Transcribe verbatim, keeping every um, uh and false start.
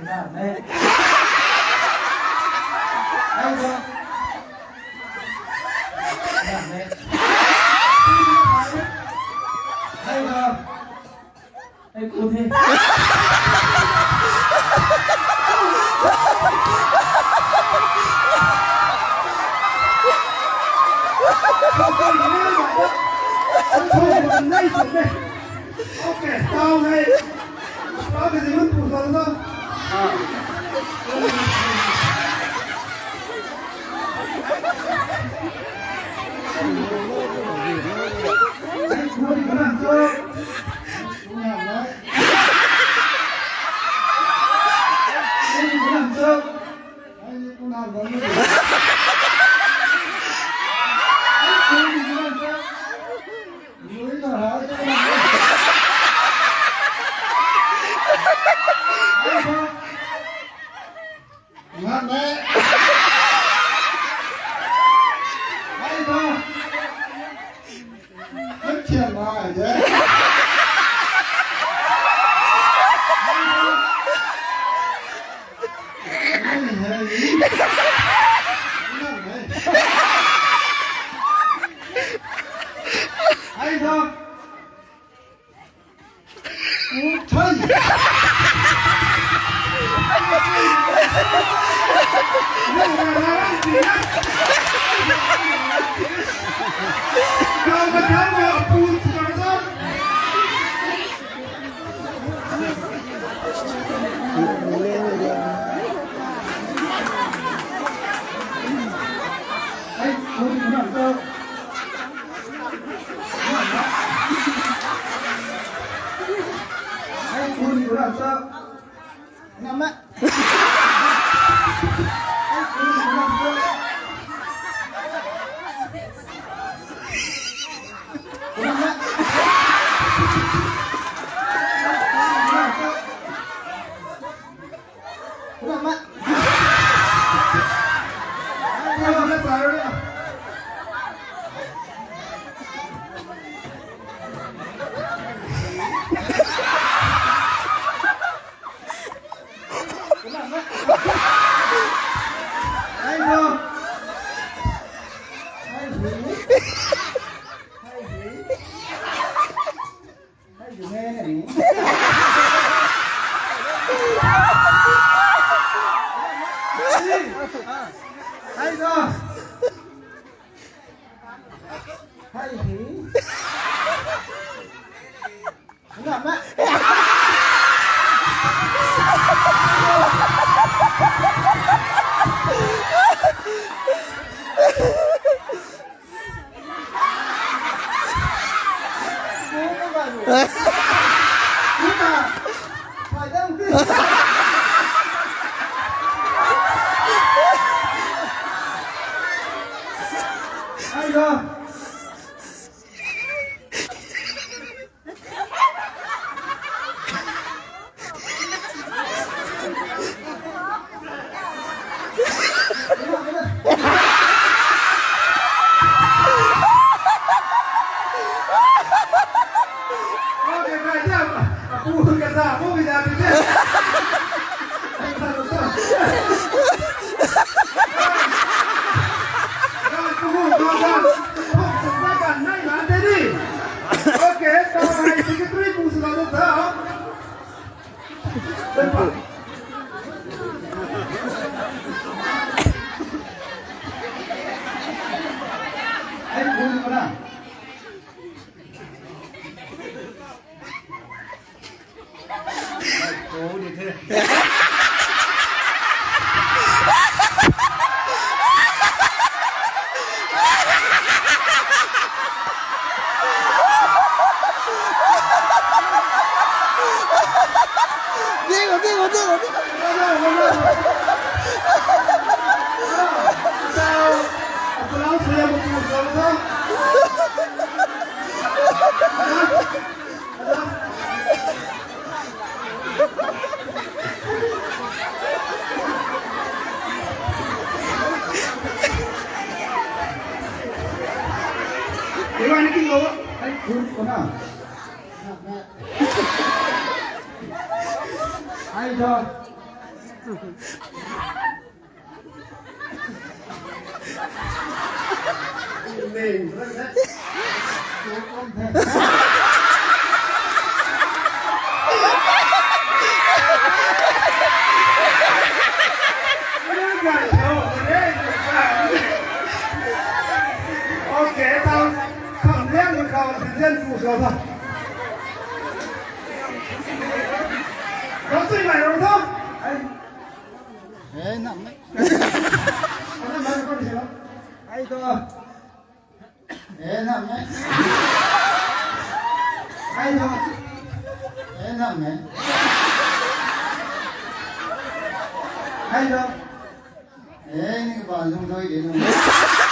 Ram e. Ai do. Ram e. Ai do. Ai ku the. Okay, tau hei. Tau ke zimun pu sa na. Ngan e. Ai do. Nang thiam mai de. Ai do. Nang hei. Nang hei. Ai do. Okay, tau hei secretary pu swlou ta. Ai, pu swlou na. Ai, thou. Okay, tau kham liang khou zin zin pu sw tho. Rau sui mai rau tho. Eh, nam e. Ana man ko ni lo. Ai to. Eh, nam e. Ai to. Eh, nam e. Ai to. Eh, ni ba lung doi de lung.